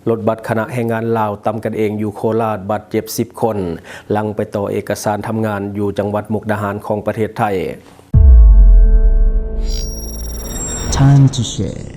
ລົດບັສຄະນະແຮງງານລາວຕຳກັນເອງຢູ່ໂຄລາດ ບາດເຈັບສິບຄົນ ຫຼັງໄປຕໍ່ເອກະສານທຳງານຢູ່ຈັງຫວັດມຸກດາຫານຂອງປະເທດໄທ. Time to share.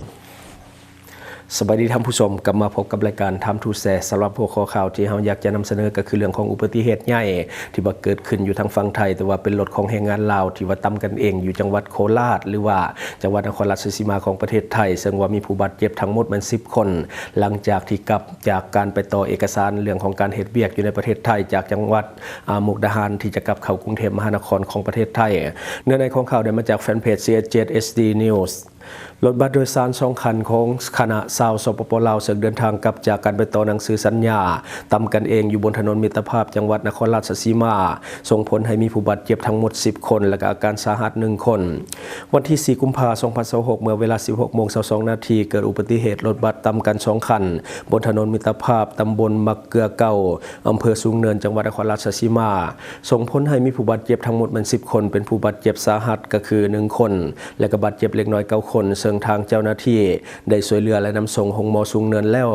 ສະບາຍດີທ່ານຜູ້ຊົມ, ກັບມາພົບກັບລາຍການ Time to Share. ສຳລັບຫົວຂໍ້ຂ່າວທີ່ເຮົາຢາກຈະນຳສະເໜີກໍຄືເລື່ອງຂອງອຸບັດຕິເຫດໃຫຍ່ທີ່ວ່າເກີດຂຶ້ນຢູ່ທາງຝັ່ງໄທ, ແຕ່ວ່າເປັນລົດຂອງແຮງງານລາວທີ່ວ່າຕຳກັນເອງຢູ່ຈັງຫວັດໂຄລາດ ຫຼືວ່າ ຈັງຫວັດນະຄອນລາດຊະສີມາຂອງປະເທດໄທ, ເຊິ່ງວ່າມີຜູ້ບາດເຈັບທັງໝົດແມ່ນສິບຄົນ, ຫຼັງຈາກທີ່ກັບຈາກການໄປຕໍ່ເອກະສານເລື່ອງຂອງການເຮັດວຽກຢູ່ໃນປະເທດໄທ ຈາກຈັງຫວັດ ອາ ມຸກດາຫານ ທີ່ຈະກັບເຂົ້າກຸງເທບມະຫານະຄອນຂອງປະເທດໄທ. ເນື້ອໃນຂອງຂ່າວໄດ້ມາຈາກແຟນເພຈ ຊີເອັດເຈັດ ເອສດີ News. ລົດບັສໂດຍສານສອງຄັນຂອງຄະນະຊາວ ສປປ ລາວ ເຊິ່ງເດີນທາງກັບຈາກການໄປຕໍ່ໜັງສືສັນຍາ ຕຳກັນເອງຢູ່ບົນຖະໜົນມິດຕະພາບ ຈັງຫວັດນະຄອນລາດຊະສີມາ ສົ່ງຜົນໃຫ້ມີຜູ້ບາດເຈັບທັງໝົດສິບຄົນ ແລະກະອາການສາຫັດໜຶ່ງຄົນ. ວັນທີສີ່ ກຸມພາ ສອງພັນຊາວຫົກ ເມື່ອເວລາສິບຫົກໂມງຊາວສອງນາທີ ເກີດອຸບັດຕິເຫດລົດບັສຕຳກັນສອງຄັນ ບົນຖະໜົນມິດຕະພາບ ຕຳບົນໝາກເກືອເກົ່າ ອຳເພີສູງເນີນ ຈັງຫວັດນະຄອນລາດຊະສີມາ, ສົ່ງຜົນໃຫ້ມີຜູ້ບາດເຈັບທັງໝົດແມ່ນສິບຄົນ, ເປັນຜູ້ບາດເຈັບສາຫັດກໍຄືໜຶ່ງຄົນ ແລະກະບາດເຈັບເລັກນ້ອຍເກົ້າຄົນ, ເຊິ່ງທາງເຈົ້າໜ້າທີ່ໄດ້ຊ່ວຍເຫຼືອ ແລະນຳສົ່ງໂຮງໝໍສູງເນີນແລ້ວ.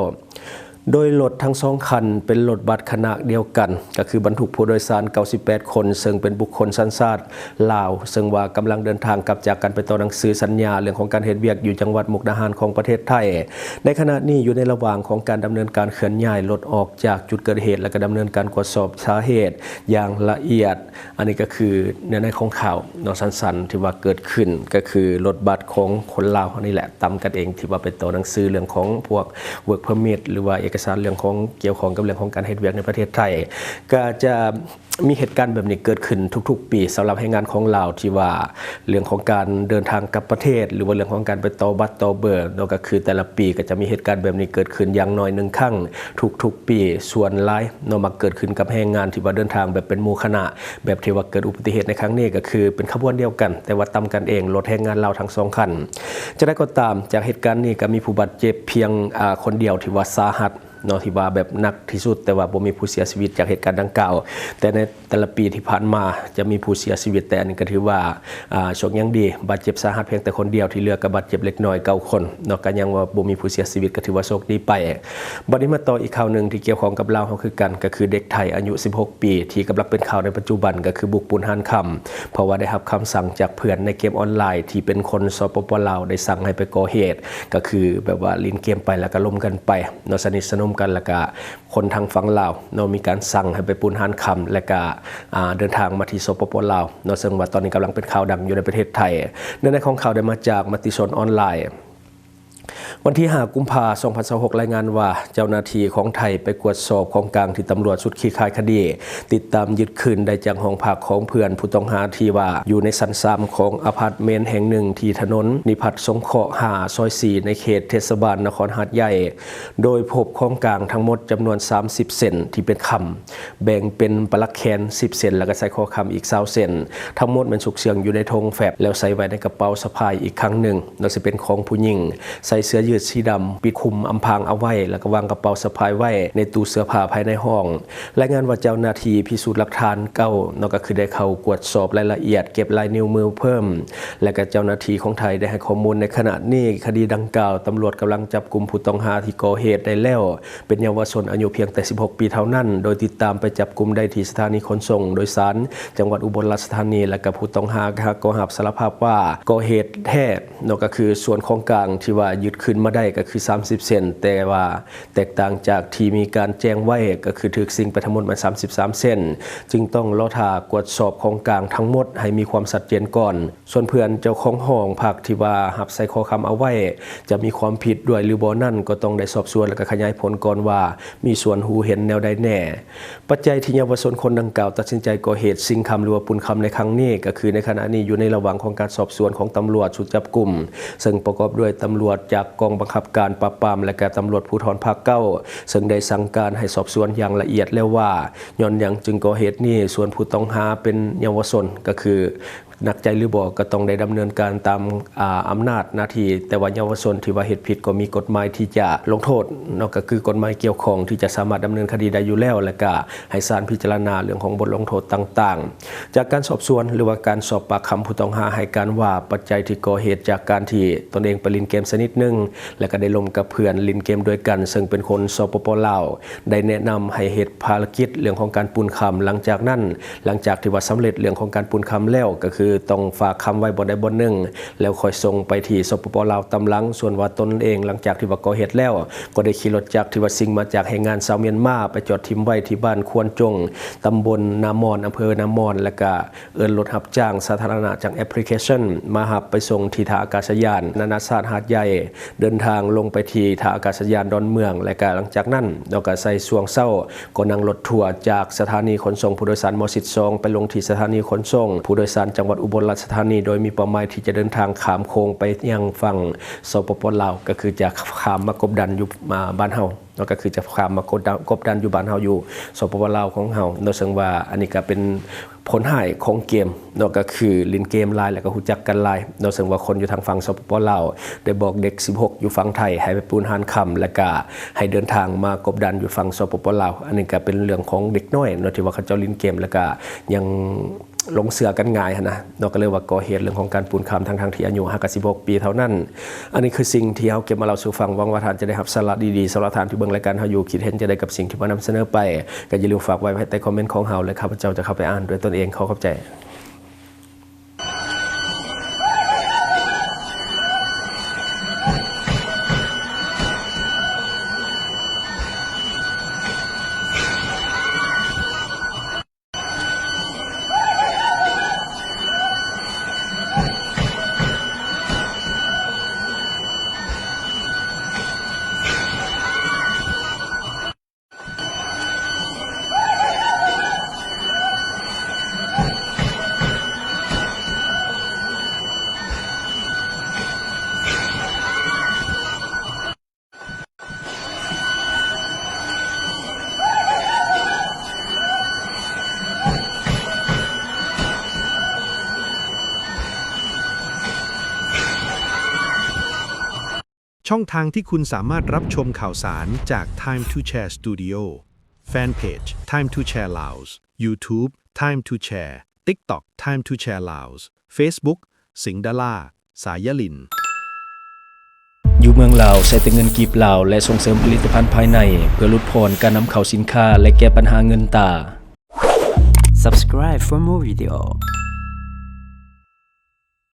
ໂດຍລົດທັງສອງຄັນເປັນລົດບັສຄະນະດຽວກັນ, ກໍຄືບັນທຸກຜູ້ໂດຍສານເກົ້າສິບແປດຄົນ, ເຊິ່ງເປັນບຸກຄົນສັນຊາດລາວ, ເຊິ່ງວ່າກຳລັງເດີນທາງກັບຈາກການໄປຕໍ່ໜັງສືສັນຍາເລື່ອງຂອງການເຮັດວຽກຢູ່ຈັງຫວັດມຸກດາຫານຂອງປະເທດໄທ. ໃນຂະນະນີ້ຢູ່ໃນລະຫວ່າງຂອງການດຳເນີນການເຄື່ອນຍ້າຍລົດອອກຈາກຈຸດເກີດເຫດ ແລະກະດຳເນີນການກວດສອບສາເຫດຢ່າງລະອຽດ. ອັນນີ້ກໍຄືເນື້ອໃນຂອງຂ່າວເນາະ ສັ້ນໆ ທີ່ວ່າເກີດຂຶ້ນ ກໍຄືລົດບັສຂອງຄົນລາວເຮົານີ້ແຫຼະ ຕຳກັນເອງ ທີ່ວ່າໄປຕໍ່ໜັງສືເລື່ອງຂອງພວກ work permit ຫຼືວ່າເອກະສານເລື່ອງຂອງ ກ່ຽວຂ້ອງກັບເລື່ອງຂອງການເຮັດວຽກໃນປະເທດໄທ. ກໍຈະມີເຫດການແບບນີ້ເກີດຂຶ້ນທຸກໆປີ ສຳລັບແຮງງານຂອງລາວ ທີ່ວ່າເລື່ອງຂອງການເດີນທາງກັບປະເທດ ຫຼືວ່າເລື່ອງຂອງການໄປຕໍ່ບັດຕໍ່ເບີເນາະ, ກໍຄືແຕ່ລະປີກໍຈະມີເຫດການແບບນີ້ເກີດຂຶ້ນຢ່າງໜ້ອຍໜຶ່ງຄັ້ງທຸກໆປີ. ສ່ວນຫຼາຍ ເນາະ ມັກເກີດຂຶ້ນກັບແຮງງານທີ່ວ່າເດີນທາງແບບເປັນໝູ່ຄະນະ, ແບບທີ່ວ່າເກີດອຸບັດຕິເຫດໃນຄັ້ງນີ້ ກໍຄືເປັນຂະບວນດຽວກັນ ແຕ່ວ່າຕຳກັນເອງ, ລົດແຮງງານລາວທັງສອງຄັນ. ຈັ່ງໃດກໍຕາມ, ຈາກເຫດການນີ້ກໍມີຜູ້ບາດເຈັບພຽງ ອາ ຄົນດຽວທີ່ວ່າສາຫັດເນາະ, ທີ່ວ່າແບບໜັກທີ່ສຸດ, ແຕ່ວ່າບໍ່ມີຜູ້ເສຍຊີວິດຈາກເຫດການດັ່ງກ່າວ. ແຕ່ໃນແຕ່ລະປີທີ່ຜ່ານມາຈະມີຜູ້ເສຍຊີວິດ, ແຕ່ອັນນີ້ກໍຖືວ່າ ອາ ໂຊກຍັງດີ, ບາດເຈັບສາຫັດພຽງແຕ່ຄົນດຽວ, ທີ່ເຫຼືອກໍບາດເຈັບເລັກນ້ອຍເກົ້າຄົນເນາະ, ກໍຍັງວ່າບໍ່ມີຜູ້ເສຍຊີວິດ, ກໍຖືວ່າໂຊກດີໄປ. ບັດນີ້ມາຕໍ່ອີກຂ່າວໜຶ່ງທີ່ກ່ຽວຂ້ອງກັບລາວເຮົາຄືກັນ, ກໍຄືເດັກໄທອາຍຸສິບຫົກປີ ທີ່ກຳລັງເປັນຂ່າວໃນປັດຈຸບັນ ກໍຄືບຸກປຸ້ນຮ້ານຄຳ ເພາະວ່າໄດ້ຮັບຄຳສັ່ງຈາກເພື່ອນໃນເກມອອນລາຍທີ່ເປັນຄົນ ສປປ ລາວ ໄດ້ສັ່ງໃຫ້ໄປກໍ່ເຫດ, ກໍຄືແບບວ່າຫຼິ້ນເກມໄປແລ້ວກໍລົມກັນໄປເນາະ, ສະໜິດສະໜົມກັນ, ແລ້ວກໍຄົນທາງຝັ່ງລາວເນາະ ມີການສັ່ງໃຫ້ໄປປຸ້ນຮ້ານຄຳ ແລ້ວກໍ ອາ ເດີນທາງມາທີ່ ສປປ ລາວ ເນາະ, ເຊິ່ງວ່າຕອນນີ້ກຳລັງເປັນຂ່າວດັງຢູ່ໃນປະເທດໄທ. ເນື້ອໃນຂອງຂ່າວໄດ້ມາຈາກມະຕິຊົນອອນລາຍ. ວັນທີຫ້າ ກຸມພາ ສອງພັນຊາວຫົກ ລາຍງານວ່າ ເຈົ້າໜ້າທີ່ຂອງໄທໄປກວດສອບຂອງກາງທີ່ຕຳຫຼວດຊຸດຄລ່ຽງຄາຍຄະດີ ຕິດຕາມຍຶດຄືນໄດ້ຈາກຫ້ອງພັກຂອງເພື່ອນຜູ້ຕ້ອງຫາ ທີ່ວ່າຢູ່ໃນຊັ້ນສາມຂອງອາພາດເມັນແຫ່ງໜຶ່ງ ທີ່ຖະໜົນນິພັດສົງເຄາະຫ້າ ຊອຍສີ່ ໃນເຂດເທດສະບານນະຄອນຫາດໃຫຍ່, ໂດຍພົບຂອງກາງທັງໝົດຈຳນວນສາມສິບເສັ້ນທີ່ເປັນຄຳ, ແບ່ງເປັນປະຫຼັກແຂນສິບເສັ້ນ ແລ້ວກໍໄສ້ຂໍ້ຄຳອີກຊາວເສັ້ນ. ທັງໝົດແມ່ນຊຸກເຊື່ອງຢູ່ໃນຖົງແຟັບ ແລ້ວໃສ່ໄວ້ໃນກະເປົາສະພາຍອີກຄັ້ງໜຶ່ງເນາະ, ຊິເປັນຂອງຜູ້ຍິງ, ໃສ່ເສື້ອຢືດສີດຳ ປິດຄຸມອຳພາງເອົາໄວ້ ແລ້ວກໍວາງກະເປົາສະພາຍໄວ້ໃນຕູ້ເສື້ອຜ້າພາຍໃນຫ້ອງ. ລາຍງານວ່າເຈົ້າໜ້າທີ່ພິສູດຫຼັກຖານເກົ້າເນາະ ກໍຄືໄດ້ເຂົ້າກວດສອບລາຍລະອຽດ ເກັບລາຍນິ້ວມືເພີ່ມ ແລະກະເຈົ້າໜ້າທີ່ຂອງໄທໄດ້ໃຫ້ຂໍ້ມູນໃນຂະນະນີ້ ຄະດີດັ່ງກ່າວ ຕຳຫຼວດກຳລັງຈັບກຸມຜູ້ຕ້ອງຫາທີ່ກໍ່ເຫດໄດ້ແລ້ວ ເປັນເຍົາວະຊົນອາຍຸພຽງແຕ່ສິບຫົກປີເທົ່ານັ້ນ, ໂດຍຕິດຕາມໄປຈັບກຸມໄດ້ທີ່ສະຖານີຂົນສົ່ງໂດຍສານຈັງຫວັດອຸບົນລາຊະທານີ ແລະກະຜູ້ຕ້ອງຫາກໍຮັບສາລະພາບວ່າກໍ່ເຫດແທ້ເນາະ ກໍຄືສ່ວນຂອງກາງທີ່ວ່າຍຶດຄືນມາໄດ້ກໍຄືສາມສິບເສັ້ນ, ແຕ່ວ່າ ແຕກຕ່າງຈາກທີ່ມີການແຈ້ງໄວ້ ກໍຄືຖືກຊິງໄປທັງໝົດແມ່ນສາມສິບສາມເສັ້ນ, ຈຶ່ງຕ້ອງລໍຖ້າກວດສອບຂອງກາງທັງໝົດໃຫ້ມີຄວາມຊັດເຈນກ່ອນ. ສ່ວນເພື່ອນເຈົ້າຂອງຫ້ອງພັກທີ່ວ່າຮັບໃສ່ຂໍ້ຄຳເອົາໄວ້ ຈະມີຄວາມຜິດດ້ວຍຫຼືບໍ່ນັ້ນ ກໍຕ້ອງໄດ້ສອບສວນ ແລະກະຂະຫຍາຍຜົນກ່ອນວ່າມີສ່ວນຮູ້ເຫັນແນວໃດແນ່. ປັດໄຈທີ່ເຍົາວະຊົນຄົນດັ່ງກ່າວຕັດສິນໃຈກໍ່ເຫດຊິງຄຳ ຫຼືວ່າປຸ້ນຄຳໃນຄັ້ງນີ້ ກໍຄືໃນຂະນະນີ້ຢູ່ໃນລະຫວ່າງຂອງການສອບສວນຂອງຕຳຫຼວດຊຸດຈັບກຸມ ເຊິ່ງປະກອບດ້ວຍຕຳຫຼວດຈາກກອງບັງຄັບການປາບປາມ ແລະກະຕຳຫຼວດພູທອນພາກເກົ້າ ເຊິ່ງໄດ້ສັ່ງການໃຫ້ສອບສວນຢ່າງລະອຽດແລ້ວວ່າ ຍ້ອນຫຍັງຈຶ່ງກໍ່ເຫດນີ້, ສ່ວນຜູ້ຕ້ອງຫາເປັນເຍົາວະຊົນ ກໍຄື ໜັກໃຈຫຼືບໍ່ ກໍຕ້ອງໄດ້ດຳເນີນການຕາມ ອາ ອຳນາດໜ້າທີ່, ແຕ່ວ່າເຍົາວະຊົນທີ່ວ່າເຮັດຜິດກໍມີກົດໝາຍທີ່ຈະລົງໂທດເນາະ, ກໍຄືກົດໝາຍກ່ຽວຂ້ອງທີ່ຈະສາມາດດຳເນີນຄະດີໄດ້ຢູ່ແລ້ວ ແລະກະໃຫ້ສານພິຈາລະນາເລື່ອງຂອງບົດລົງໂທດຕ່າງໆ. ຈາກການສອບສວນ ຫຼືວ່າການສອບປາກຄຳ ຜູ້ຕ້ອງຫາໃຫ້ການວ່າ ປັດໄຈທີ່ກໍ່ເຫດຈາກການທີ່ຕົນເອງໄປຫຼິ້ນເກມຊະນິດໜຶ່ງ ແລະກະໄດ້ລົມກັບເພື່ອນຫຼິ້ນເກມດ້ວຍກັນ ເຊິ່ງເປັນຄົນ ສປປ ລາວ ໄດ້ແນະນຳໃຫ້ເຮັດພາລະກິດເລື່ອງຂອງການປຸ້ນຄຳ. ຫຼັງຈາກນັ້ນ ຫຼັງຈາກທີ່ວ່າສຳເລັດເລື່ອງຂອງການປຸ້ນຄຳແລ້ວ ກໍຄືຕ້ອງຝາກຄຳໄວ້ບ່ອນໃດບ່ອນໜຶ່ງ ແລ້ວຄ່ອຍສົ່ງໄປທີ່ ສປປ ລາວ ຕາມຫຼັງ. ສ່ວນວ່າຕົນເອງ ຫຼັງຈາກທີ່ວ່າກໍ່ເຫດແລ້ວ ກໍໄດ້ຂີ່ລົດຈັກທີ່ວ່າຊິງມາຈາກແຮງງານຊາວມຽນມາ ໄປຈອດຖິ້ມໄວ້ທີ່ບ້ານຄວນຈົງ ຕຳບົນນາມອນ ອຳເພີນາມອນ ແລະກະ ເອີ້ນລົດຮັບຈ້າງສາທາລະນະຈາກແອັບພລິເຄຊັນ ມາຮັບໄປສົ່ງທີ່ທ່າອາກາສະຍານນານາຊາດຫາດໃຫຍ່, ເດີນທາງລົງໄປທີ່ທ່າອາກາສະຍານດອນເມືອງ ແລະກະຫຼັງຈາກນັ້ນເນາະ ກະໃສ່ຊ່ວງເຊົ້າ ກໍນັ່ງລົດທົວຈາກສະຖານີຂົນສົ່ງຜູ້ໂດຍສານໝໍຊິດສອງ ໄປລົງທີ່ສະຖານີຂົນສົ່ງຜູ້ໂດຍສານຈັງຫວັດອຸບົນລາຊະທານີ ໂດຍມີເປົ້າໝາຍທີ່ຈະເດີນທາງຂ້າມໂຂງໄປຍັງຝັ່ງ ສປປ ລາວ ກໍຄືຈະຂ້າມມາກົບດັນຢູ່ ອາ ບ້ານເຮົາ ເນາະ ກໍຄືຈະຂ້າມມາກົດດັນ ກົບດັນຢູ່ບ້ານເຮົາ ຢູ່ ສປປ ລາວ ຂອງເຮົາເນາະ. ເຊິ່ງວ່າອັນນີ້ກໍເປັນຜົນຮ້າຍຂອງເກມເນາະ ກໍຄືຫຼິ້ນເກມຫຼາຍ ແລ້ວກໍຮູ້ຈັກກັນຫຼາຍເນາະ. ເຊິ່ງວ່າຄົນຢູ່ທາງຝັ່ງ ສປປ ລາວ ໄດ້ບອກເດັກສິບຫົກຢູ່ຝັ່ງໄທໃຫ້ໄປປູນຮ້ານຄຳ ແລ້ວກໍໃຫ້ເດີນທາງມາກົບດັນຢູ່ຝັ່ງ ສປປ ລາວ. ອັນນີ້ກໍເປັນເລື່ອງຂອງເດັກນ້ອຍເນາະ ທີ່ວ່າເຂົາເຈົ້າຫຼິ້ນເກມ ແລ້ວກໍຍັງ ຫຼົງເຊື່ອກັນງ່າຍຫັ້ນນະເນາະ, ກໍເລີຍວ່າກໍ່ເຫດເລື່ອງຂອງການປູນຄຳ ທັງໆທີ່ອາຍຸຫາກະສິບຫົກປີເທົ່ານັ້ນ. ອັນນີ້ຄືສິ່ງທີ່ເຮົາເກັບມາເລົ່າສູ່ຟັງ, ຫວັງວ່າທ່ານຈະໄດ້ຮັບສາລະດີໆ. ສຳລັບທ່ານທີ່ເບິ່ງລາຍການເຮົາຢູ່ ຄິດເຫັນຈັ່ງໃດກັບສິ່ງທີ່ມານຳສະເໜີໄປ? ກໍຢ່າລືມຝາກໄວ້ພາຍໃຕ້ຄອມເມັນຂອງເຮົາ ແລະ ຂ້າພະເຈົ້າຈະເຂົ້າໄປອ່ານດ້ວຍຕົນເອງ. ຂໍຂອບໃຈ. ช่องทางที่คุณสามารถรับชมข่าวสารจาก Time to Share Studio Fanpage Time to Share Laos YouTube Time to Share TikTok Time to Share Laos Facebook สิงห์ดารา สายลิน ຢູ່ເມືອງລາວ ໃຊ້ແຕ່ເງິນກີບລາວ ແລະ ສົ່ງເສີມຜະລິດຕະພັນພາຍໃນ ເພື່ອຫຼຸດຜ່ອນການນຳເຂົ້າສິນຄ້າ ແລະ ແກ້ບັນຫາເງິນຕາ. Subscribe for more video.